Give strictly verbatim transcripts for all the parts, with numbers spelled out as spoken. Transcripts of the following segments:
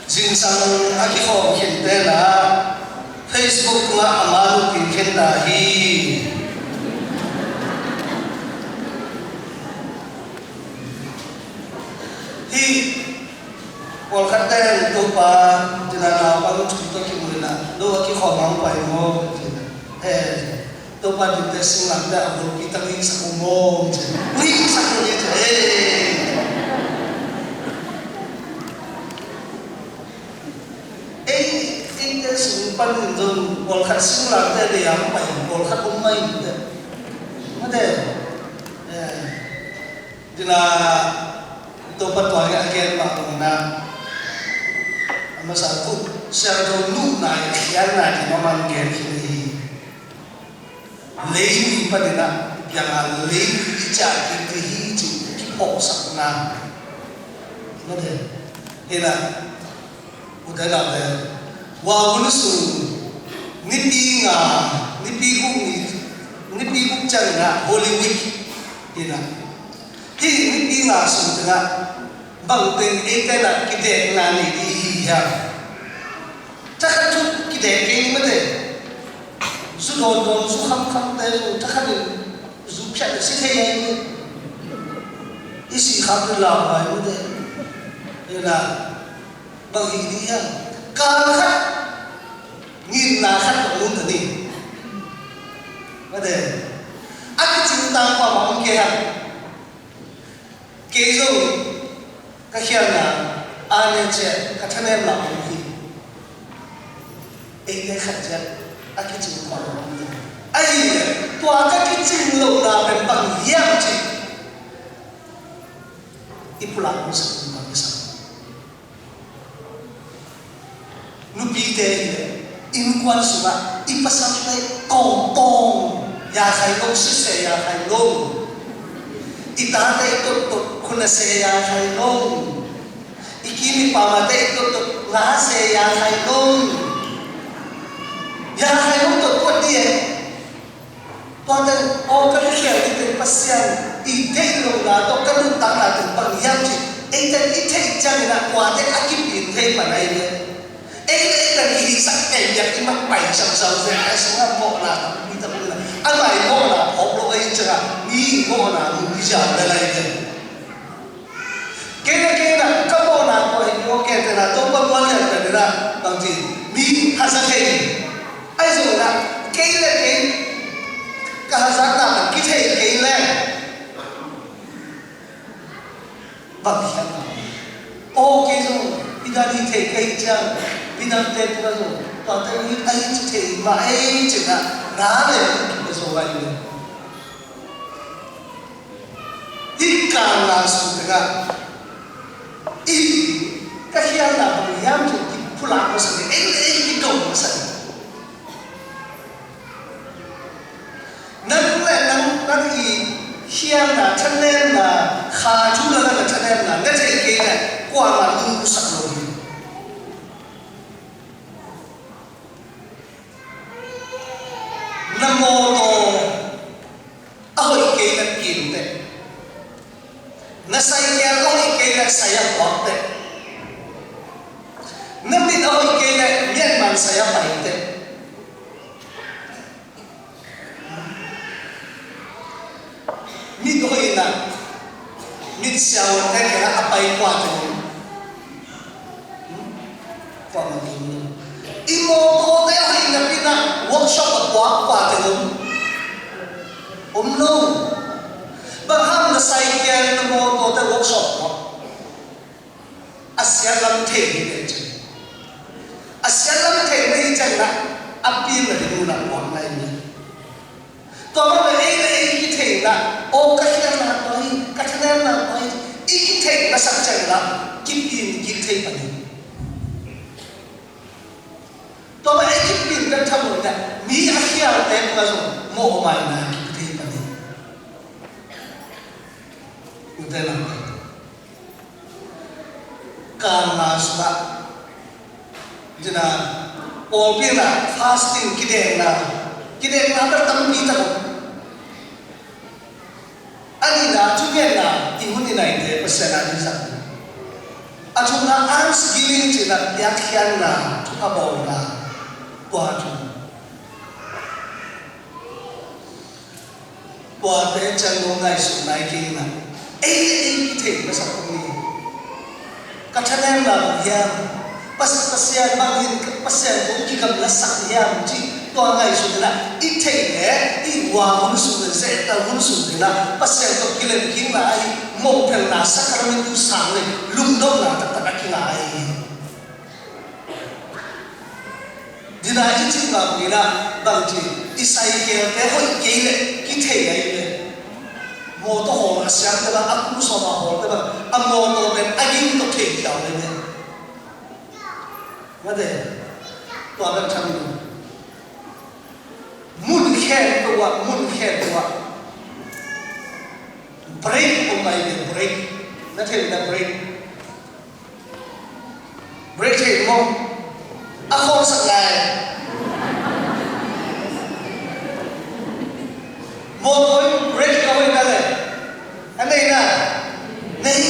Zingsang a kikhawm khin tenah Facebook tungah a man uh khin ta hi. Hih pawlkhat ten Topa, tina naupang thu tawh kimu inah, no a kikhawm hong pai maw? He, Topa dinte singlamteh a bulpi tak hingsak uh maw? Hingsak uh hi ci. He. Ei, eite sung panin zong pawlkhat singlamteh dei a hong pai, pawlkhat hong mai inteh. Mate. He. Tina Topa tua a gen mah bangin a masa kut siangtho nuhna i khiatna ding a man gen khin hi. Leili panin a piang a leili i ciah kik ding hi ci kiphawksakna. Mate. Hi na. Ute naute, tua hun sung nipi nga, nipi guk ni, nipi guk ciangin ah Holy Week hi na. Hih nipi nga sung tengah bang teng eite in ah kidekna nei ding i hi hiam? Thakhat thu kidek kei ni mate. Zu dawndawn, zu khamkhamte, zu thakhat in zu phiat a si thei hi. I sih khak in lau ngai mate. Hi na. Bang hi ding hiam? Kal khat, ngimna khat tawh om ta ni. Mate. A kicing tang kuamah om kei hiam? Kei zong ka khialhna a ne ciah ka thanemna om hi. Eite khat ciah a kicing kuamah om hi. Ahih leh tua ka kicing lohna pen bang hiam cih i pulak musak ding bang i sak. Nupite hi leh innkuan sungah i pasalte tawngtawng ya khai lo, suse ya khai lo. I tate i tottot khun a se ya khai lo. I kim i pamate i tottot nga se ya khai lo. Ya khai lo tottot kuat dih e. Tuate, aw, ka lungkhial ding teng Pasian i deih lohna tawh ka nuntakna teng bang hiam cih eite i theih ciangin ah tuate a kipin thei pan ahi ve. Ei le ei pen i hihsak kei biak i mat pai siamsau zen a sungah mawhna tampi tampi na a ngai mawhna phawk lo ahi ciangah mi mawhna mun i ziau le lai ve. Kei le kei na ka mawhna tua hi maw, kei te na Topa mual lian ka ni na bang ci mi hazat thei. Ahi zong na kei le kei ka hazatna ka kithei kei le bang hiam na. Aw kei zong i dan hi thei kei ciang i dan te tua zong tua te i ahi ci thei mah ei ci na na le ki ka zong ai le. Hih kal nga sung tengah i ka khialhna bang hiam cih kiphulak masa ding, ei le ei kidong masa ding. Nang le nang, nang i khialhna, thanemna, kha thu le nang a thanemna na thei kei le kuamah nungsak lo hi. Na mawtaw a hoih kei le kim teh. Na saikial a hoih kei le sai a puak teh. Na mit a hoih kei le miatman sai a pai teh. Mit hoihna, mit siavuante kiangah a pai kua teng om? Kuamah om lo. I mawtawte hoih napi-in ah workshop a puak kua teng om? Om lo. Bang hang na saikial na mawtawte workshop puak? A siatlam thei hi ve ci. A siatlam thei na hi ciangin ah a pilna ding uh lah puak nai hi. Tua bang le ei le ei kitheihna, aw ka khialhna tua hi, ka thanemna tua hi, i kitheih na sak ciangin ah kipin kik thei pan hi. Tua bang ei kipin pen tham lo in ah mi a khialte tungah zong mawhmaina kik thei pan hi. Ute naute. Kal nga sungah, tina, pawlpi in ah fasting kidekna, kidekna bel tampi tak om. A nihna thungetna i hun i naite Pasian a ding zat. A thumna alms giving ci Ina piakkhiatna, thupha bawlna, tua thu, tuate ciang lo ngaihsutna i kei ina. Ei le ei kithei masa kong ni. Ka thanemna bang hiam? Pas-, Pasian bang in Pasian kong kigamlasak hiam ci tua ngaihsut ina i theih le i ua hun sung le zehta hun sung ina Pasian tawh kilem kikna ahi mohphelna sakramentu sang le lungdamna taktak a kinga ahi. Dina i cih mah bangin ah bangci i cycle te hoih kei leh kithei ahi leh mawtaw hawl a siam te bang a kum sawm a hawl te bang a mawtaw pen a ging tawh thei kiau ahi leh. Mate tua bang tham in mun khen tua mun khen tua break om ahi leh break na thei na break. Break thei maw? A khawlsak lai. Mawtaw in break a hoih na le a nei na nei.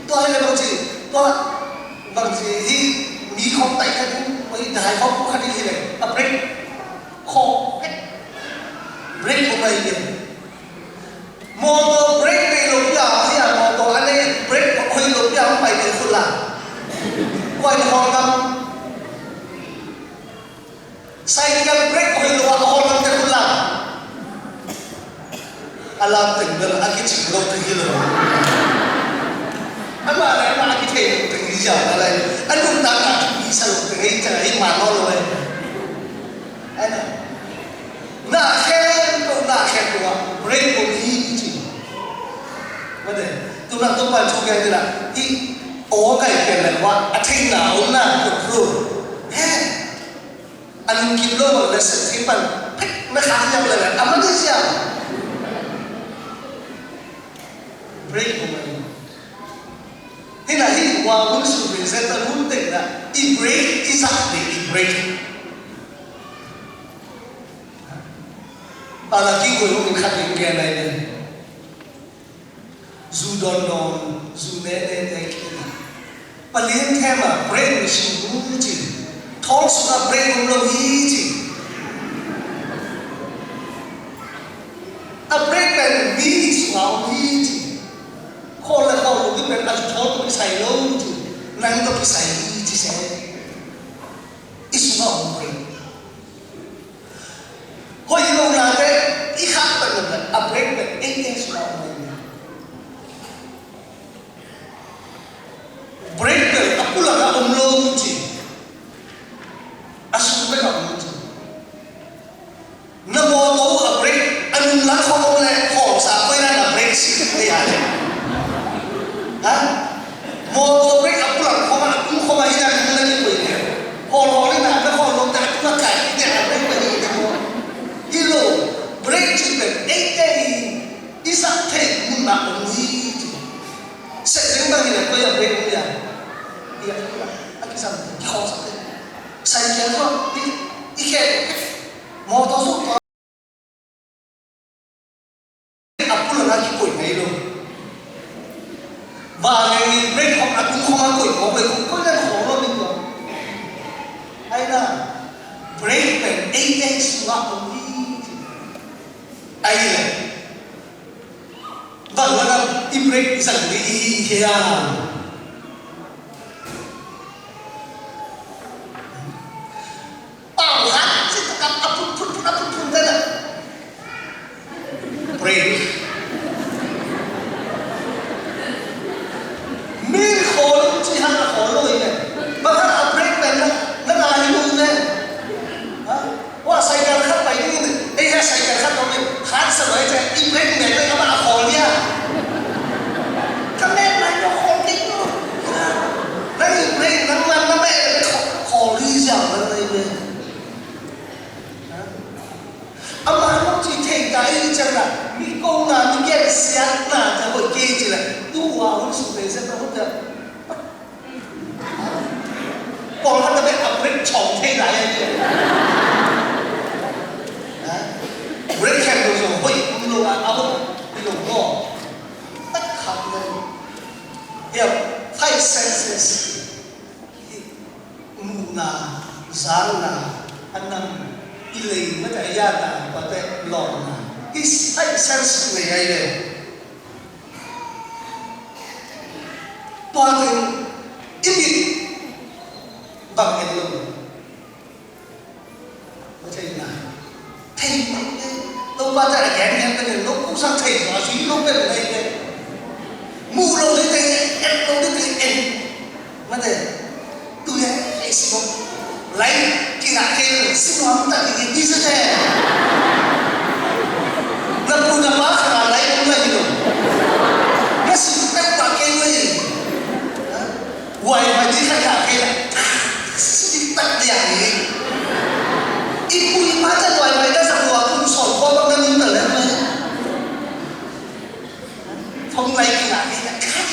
Tua hi le bangci tua bangci hi mi khawng taih khat in oi dai khawng khat in hi le a break khawng break khawng mai hi le. Mawtaw break nei lo pia hi a mawtaw a nei break hoih lo pia hong pai kei khut la. Kua in hawl ngam? Cycle break hoih lo a hawl ngam kei khut la. A lam teng bel a kicing lo teng hi lo. Amah le amah a kithei lo teng hi ziau a lai. A nuntakna thupi sa lo teng hi ciang a hi man nawn lo e. Ai na. Na khen ko na khen ko a break ko ni ci. Mate tu na to pan chu khen la hi o kai khen la wa a thei na o na ko ru. He. An kim lo ma le se thei pan. Pek na kha yang la a ma ni sia. Break ko ma ni. Hi na hi wa mun su be se ta mun te na i break i sa de i break. Pala ki ko yung khat yung kaya na yun. Zu don don, zu ne ne ne ki. Palin tema break machine mu ci. Thong su a break um lo hi ci. A break pen mi su a um hi ci. Khol le khol lo ki pen a thong to ki sai lo ci. Nang to ki sai hi ci se. I su a um break. Hoih lo nate i khak pen lo pen a break pen eite sungah om lo. Break pen a pulak a om lo ci. A sung pen a om lo ci. Na mawtaw a break a nung lam khawng om le khawngsa koi na na break si pen kei a le. Ha? Mawtaw break a pulak khawng a tung khawng a hi na nung na ni koi le. Hawl hawl in a na hawl lo ta tung a kai in a break pen hi ni ko. Hi lo, break cih pen eite i sak theih mun ah om hi ci. Seh ding bang hi leh koi ah break om hiam? Hi a, a kisam kikhawlsak theih. Cycle khawng i, i khe, mawtaw khawng a pulak a kikoih ngei lo. Vanleng in break khawng a tung khawng a koih khawng, koih khawng, koih leng khawng lo ding lo. Ai na, break pen ei ei sungah om hi ci. Ai le. Bang lam i break zang ding i hi hiam? Pau hat ci taktak a phut phut phut a phut phut te na. Break. Min khawl ci hat a khawl lo i le. Bang hat a break pen na, na na hi lo i le. Ha? Wa cycle khat pai ding in, ei ha cycle khat om in, khat sa lo i le, i break pen na i le, amah a khawl ia. Ka mek mai lo khawl ding. Na, zangna, a nam, i lei mate a yatna, pate lawmna. Hi sai sense nei ai ve. Tua teng i mit bang en lo. Mate na. Thei mai le. Topa te a gen gen pen lo, ko sang thei lo, a zui lo pen mai le. Mu lo le te, et lo le te, et. Mate. Tu ya, ei si lo. Lai, ki na ke, si lo am ta ki ni se te. Na pu na pa ka lai lo lai lo. Na si ta pa ke lo. Wifi ding khat ngah kei leh, sik tak liang hi. I pu i pa zat wifi na zat lua, kum sawm khua bang na nung ta leh mai. Phone lai kingah kei leh, kai,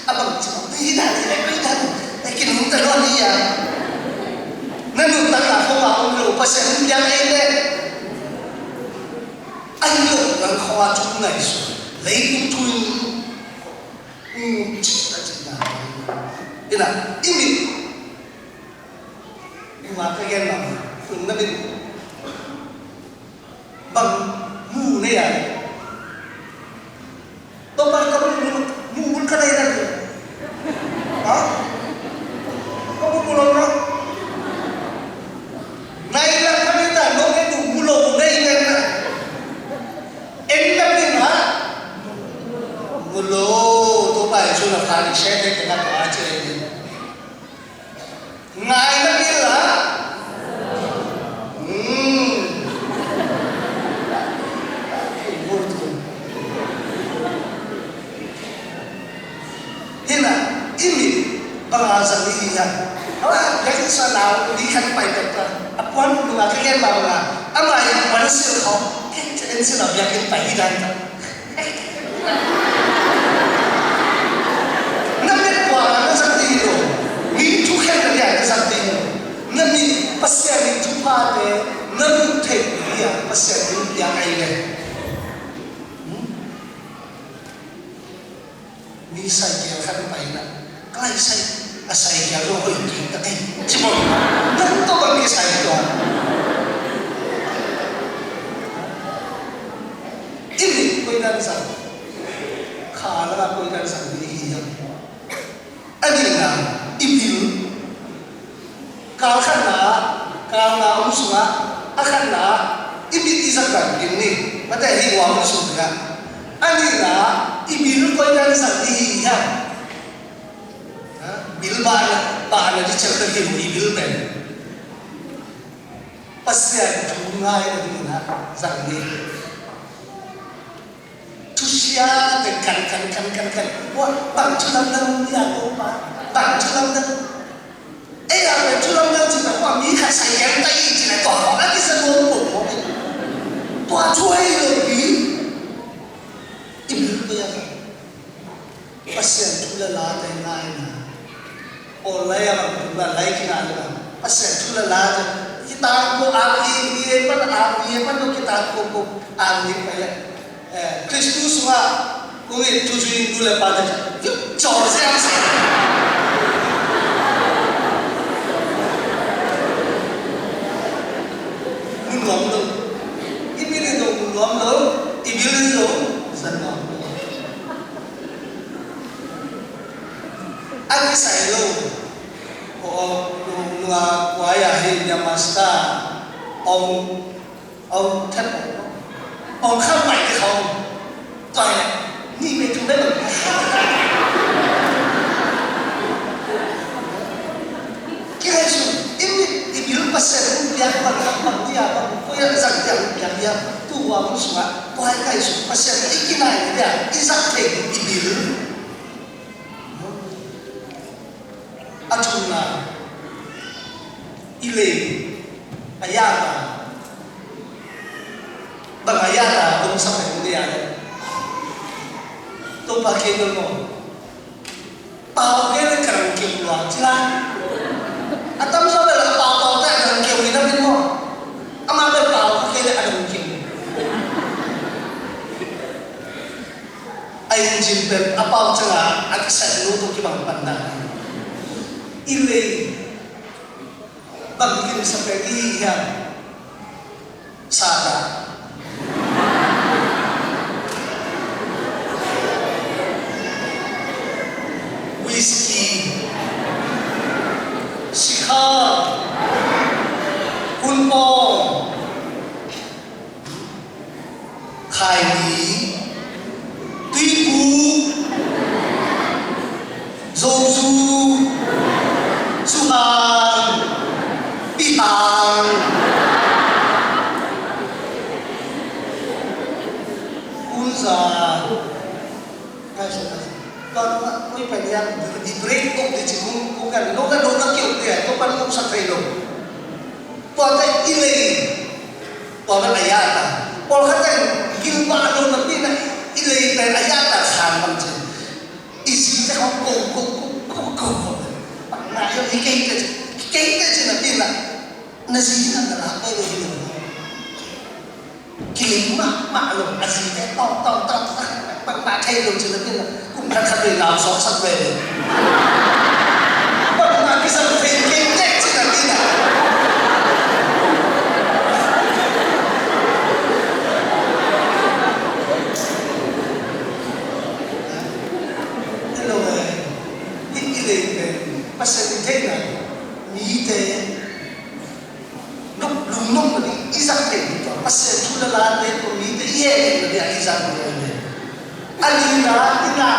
a bang ci bang hi dan hi leh, kai dan, lai kinung ta lua hi a. Na nuntakna khong a om lo, Pasian in piang ei leh. A hi lo, nang khong a cung nai su. Leitung thu in Inn cih a cihna. Ina, i mit. Nungak ka gen lam. Tung na mit. Bang mu nei a. Topa ka mu, mu, mu ka nei na. Ha? Ka mu mu lo na. Nai la ka nei na, no ke mu mu lo nei na. En na nei na. Mu lo, Topa Jesu na pha ni se te ke na pa che ni. Ngai na bil la. Hmm. Hi na, i mit bang a zang i hi hiam? Hau a, biakinn sa nau, i khat pai pek ta. A puan nung a ka gen bang a, a mai puan sil khong, kek en sil a biakinn pai hi dan ta. Na mit bang a na zang ding lo, mi thukhenna bang a na zang ding lo. Na mit Pasian in thuphate, na mit theih bang a Pasian in piang ai ve. Hmm? Mi cycle khat pai na, ka lai sai, a cycle lo hoih kik ta kei. Ci mawk, nang tawh bang kisai tua. I mit koi dan sang, kha lak a koi dan sang ding hi hiam? A nihna, i bil. Kal khatna, kal nga om sungah, a khatna, i bil i zat dan bil ni. Mate hi ua om sung dingah. A nihna, i bil koi dan zat ding hi hiam? Ha? Bil bahna, bahna ding ciang ka hi lo i bil pen. Pasian thu ngai na ding na zang ni. Thusia te kan, kan, kan, kan, kan. Ua, bang thu lamdang ni a ko pa. Bang thu lamdang. Ei a pen thu lamdang ci na ua mi khat sai yam ta i ci na tua ko a ki sa nuam ko ko. Tua thu ei lo pi. I bil ko ya ka. Pasian thu le late ngaina. Aw lai a bang tung la lai kina le bang. Pasian thu le late. Kitan ko a ki ki e pan a ki e pan ko kitan ko ko a ki pa ya. Eh, Kristu sunga kung i thu zui nu le pa te. Yu chaw se a se. Mun nuam lo. I bil in lo mun nuam lo. I bil in lo. Zan nuam lo. A kisai lo. Ko, ko, nua, kuaya hi, dia masta. Ong, ong, thep. Ong kham pai ke khong. Tua hi, ni me tu me lo. Kira su, ini, ini lu pasal lu dia, bang, bang, bang, dia, bang, kuaya zang dia, dia, dia. Tu wa mu sua, kuaya kai su, pasal ikina dia, izak te, ini lu. A thumna, i lei, a yata, bang a yata, bang sa pen dia. Topa kei bel mo. Pau kei le karang kei lua, cila. A tam sa bel a pau pau ta karang kei ni na pen mo. Ama bel pau kei le a dong kei. A engine pen a pau ciang a, a kisai lo tawh kibang pan dan. I lei, Bang kin sa pek i hiam? Sada. Whisky. Sikha. Kunpong. Khaili, Tuipu, Zozu, Suhang, Pihang, Kunza. Tuan oi pen yang di break kong di cikung bukan lo kan lo kan kiu dia tu pan kong sa thei lo. Tuan tai ilei. Tua pen a yata. Pawlkhat in gilbah lo napi-in ah i lei pen a yata khan bang ci. I zite khawng ko ko ko ko ko ko. Bang na i kei te, i kei te ci napi-in ah na zi na na la ko lo hi lo. Kilim mahmah lo a zite tawng tawng tawng tawng bang mah thei lo ci napi-in ah kum khat khat lo i lau sawksak ve lo. Bang mah kisam thei kei te ci napi-in ah. Hello, eh. I, i lei pen Pasian i theihna mite lungnuam na ding i zak thei ding tua Pasian thu le late tua mite i heh theihna ding a i zak ding a i lei. A lina i na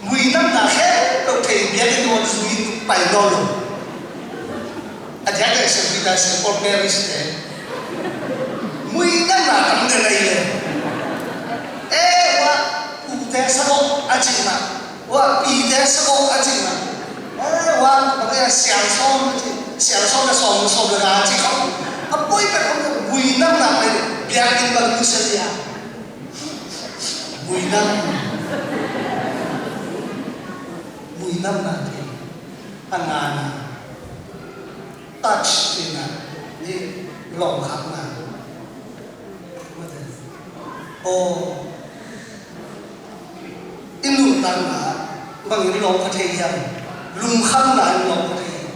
Muinamna khempeuh thei biakinn tungah zui pai nawn lo. A diakdiak Saint Peter, Saint Paul Parish te muinamna tam den ahi le. Eh, ua pute sagawh a cihna, ua pite sagawh a cihna, eh, ua bang e siang sawm a cih, siang sawm le sawm, sawm le nga a cih khawng a poi pen khawng muinamna pai biakinn bang nusia dia. Muinam. Muinamna thei. A ngana. Touch thei na. Ni lawngkhamna. Mate. Aw. I nuntakna bangin lawngkha thei hiam? Lungkhamna in lawngkha thei hiam?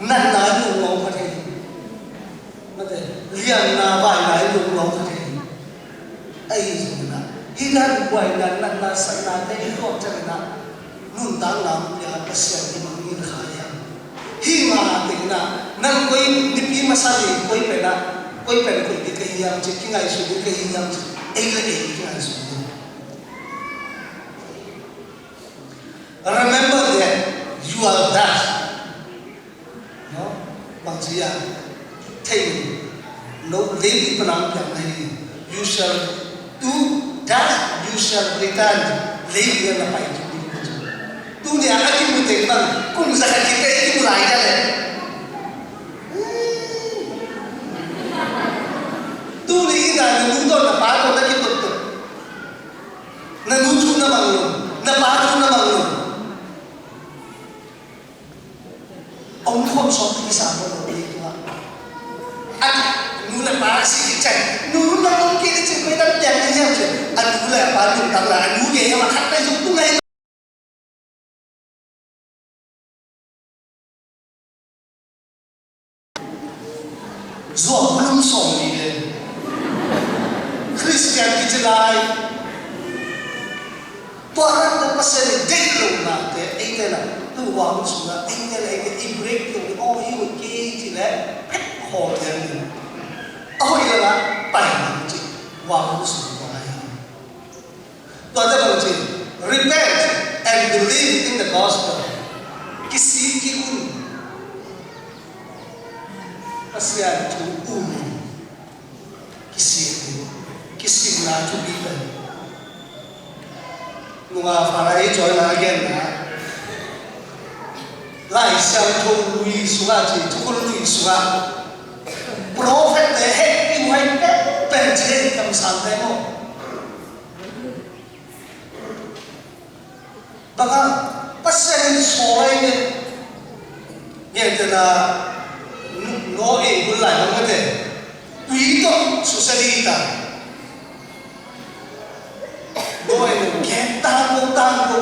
Natna in lawngkha thei hiam? Mate, lianna, vaina in lungnuam kha thei. Ahi zongin ah hih dan buaina, natna, satnate i tuak ciangin ah nuntakna hong pia Pasian i mangngilh kha hiam? Hih nga tengin ah nang koi nipi masa ni koi pen ah, koi pen koih ding ka hi hiam ci, kingaihsun ding ka hi hiam ci, ei le ei kingaihsun ding. Remember that you are dust. No? Bang ci a, thei no, leitung pan a piang na hi. You shall do that, you shall return. Leitung na pai tu. Tuni a kimu teng bang, kum za khat kimu lai ka le. Tuni in a na nu tawh na pa tawh na kituak tuak. Na nu thu na mang lo, na pa thu na mang lo. Om khom sawm ti sa ko lo ni tua. A nu le pa si ki chai. Nu na om ki ni chin ko dan pian ni yam chin. A nu le pa nu tang la, a nu ye yam a khat na yung tu ngai. Zuak lum sawm ni le. Khristian kici lai. Tua ran na Pasian i deih lo nate, eite na, tu wang sung na, eite na, eite i break lo ni, oh, hi wut ki ci le, pek khol lian ni. Oh, i la, pai na ci, wang sung na. Tua te bang ci, repent and believe in the gospel. Kisik kik un. Pasian thu um. Kisik kik. Kisikna thupi pen. Nunga Farai cawina a genna. Lai Siangtho lui sungah ci, thukhun lui sungah. Prophet te heh i huai pen pen ci kamsang te maw. Bang hang Pasian in sawl lai nge. Nge te na Noah in hun lai bang mate. Tui tawh susia ding ta. Noah in gen tang ko tang ko.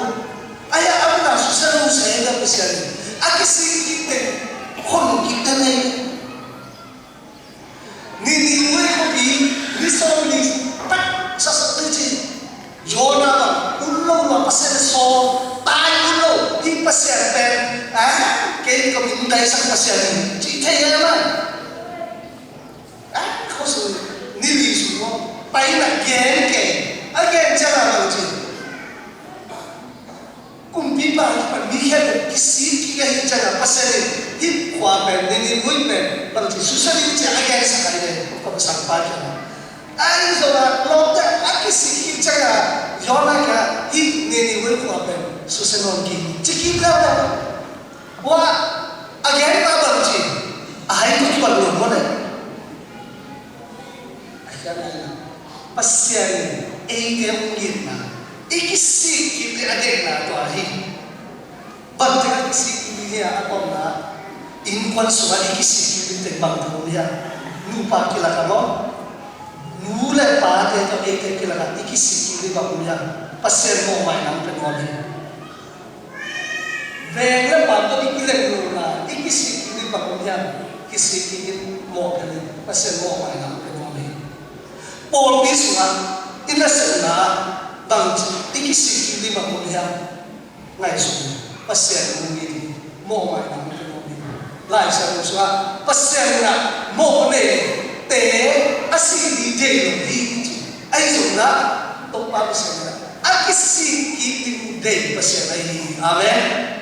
Ai a amna susia lo sa e da Pasian in. A kisik kik te. Kei min daisak Pasian hi, ci thei e maw. A, khuasung ni li sung maw, paina gen kei. A gen ciang a bang ci, kumpipa kipan mi khempeuh kisik kik ahih ciangin Pasian in hih khua pen, Nineveh pen bangci susia ding ci a gensak ahih leh, Kawlsangpa kiangah. Ahi zongin Lawmte a kisik kik ciangin Jonah kiangah hih Nineveh khua pen susia nawn kei ci kik leuleu. Tua a genpa bangci a hai tuk kipan lo maw leh. A khiatna in ah, Pasian in eite hong itna, i kisik kik ding a deihna tua hi. Bangte a kisik kik ding hi a, a tawpna, innkuan sungah i kisik kik ding teng bangte om hi a, nupa kilak ah maw, nu le pate tawh eite kilak ah i kisik kik ding bang om hi a, Pasian mawhmaina hong pia nuam hi. Veng le pan tawh i kilem lohna, i kisik kik ding bang om hiam? Kisik kik in mawh pia in, Pasian mawhmaina hong pia nuam hi. Pawlpi sungah i nasepna ah bangci i kisik kik ding bang om hiam? Ngaihsun in, Pasian hong it in, mawhmaina hong pia nuam hi. Lai Siangtho sungah Pasian in ah mawh neite a sih ding deih lo hi ci. Ahi zongin ah Topa Pasian in ah a kisik kik ding deih Pasian ahi hi. Amen.